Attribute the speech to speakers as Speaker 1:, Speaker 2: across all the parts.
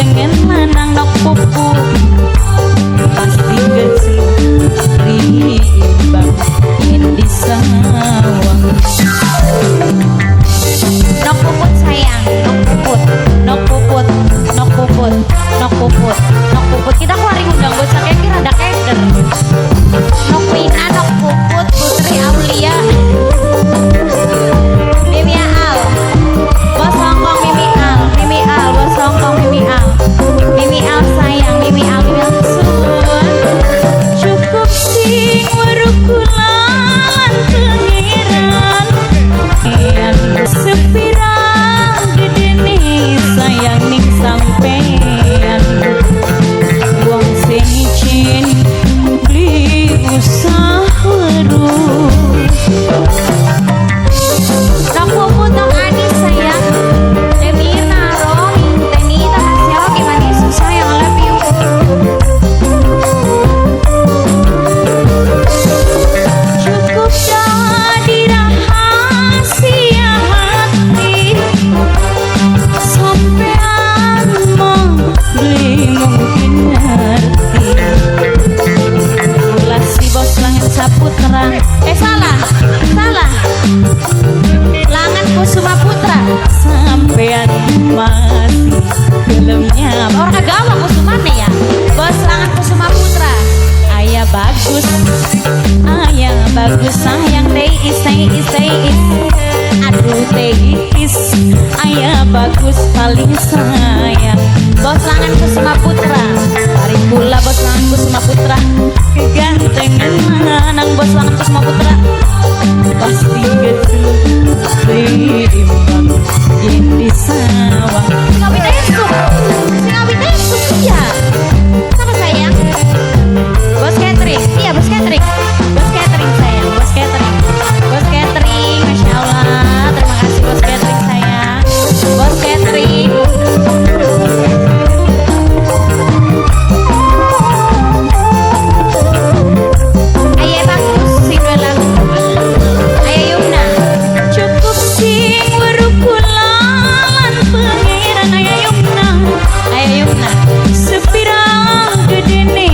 Speaker 1: Kegantengan lanang nok puput pasti gejluk rimbang yen disawang.
Speaker 2: Nok Puput sayang, Nok Puput, Nok Puput, Nok Puput, Nok Puput, Nok Puput. Kita keluarin undang bocah kayak rada keder. Nok Wina, Nok Puput, Putri Aulia, Mimi Al, Bos Hongkong Mimi Al, Mimi Al, Bos Hongkong Mimi Al, Mimi Al sayang, Mimi Al, Mimi Al sun.
Speaker 1: Cukup sing weruh kula lan Pangeran yen sepirang gedene sayang ning sampean, wong sing izin beli usah weruh.
Speaker 2: Nok Puput, Nok Anis sayang, Demina, Romi, Tenita, Mas gimana sayang, I love you.
Speaker 1: Cukup jadi rahasia hati sampean mah beli mungkin ngerti. Kula si bos Langen Saputra,
Speaker 2: Eh, salah, salah. Langen Kusuma Putra.
Speaker 1: Sampean masih gelemnya.
Speaker 2: Orang agama Kusumane ya. Bos Langen Kusuma Putra.
Speaker 1: Ayah bagus, ayah bagus sayang teis teis teis, aduh teis, ayah bagus paling sayang.
Speaker 2: Bos Langen Kusuma Putra.
Speaker 1: Tarik pula bos Langen Kusuma Putra, kegantengan lanang bos Langen Kusuma Putra pasti gejluk rimbang yen disawang.
Speaker 2: Sing awit esuk. Sing awit esuk iya. Siapa sayang? Bos catering. Iya, bos catering. Bos catering sayang, bos catering. Bos catering, Masya Allah. Terima kasih bos catering sayang. Bos catering. Ayah bagus sing duwe lagu. Ayah Yumna.
Speaker 1: Cukup sing weruh kula lan Pangeran, ayah Yumna.
Speaker 2: Ayah Yumna.
Speaker 1: Sepirang gedene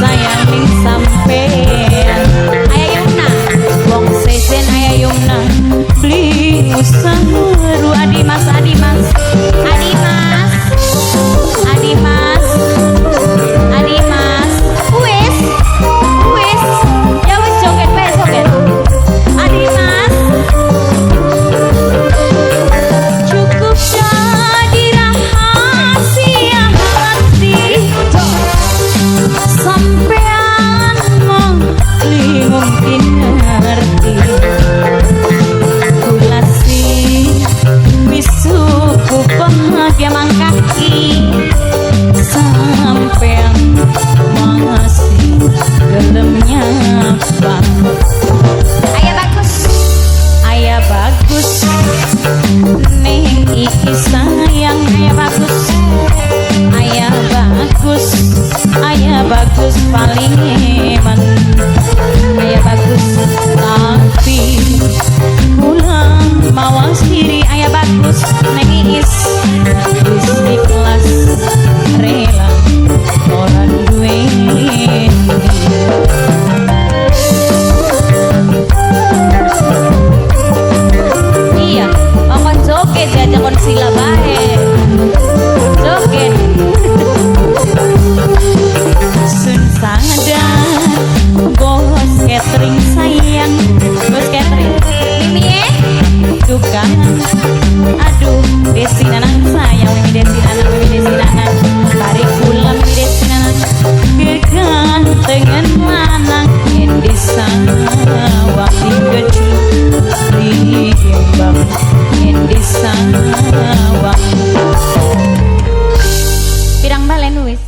Speaker 1: sayang ning sampean.
Speaker 2: Ayah Yumna.
Speaker 1: Wong sejen ayah Yumna beli usah weruh. Adi Mas, Adi Mas,
Speaker 2: Adi Mas. Adi Mas. Adi Mas. Wis. Wis. Ya wis joget bae joget.
Speaker 1: Adi Mas. Cukup jadi rahasia hati sampean mah beli mungkin ngerti. Kula sih wis cukup bahagia mangkaki, sampean masih gelem nyapa.
Speaker 2: Ayah bagus.
Speaker 1: Ayah bagus neng iki sayang, ayah bagus, ayah bagus, ayah bagus paling hebat, ayah bagus tapi kula mawas diri, ayah bagus neng iis wis ikhlas rela ora duwe.
Speaker 2: Iya, kon joget diajak kon sila bae. Joget.
Speaker 1: Sun sadar bos catering sayang, bos catering.
Speaker 2: Mimi eh?
Speaker 1: Tukang aduh Desi Nanang sayang, Mimi Desi Nanang, Mimi Desi Nanang tarik pula Mimi Desi Nanang kegantengan lanang yen disawang digejluk rimbang yen disawang.
Speaker 2: Pirang balen wis.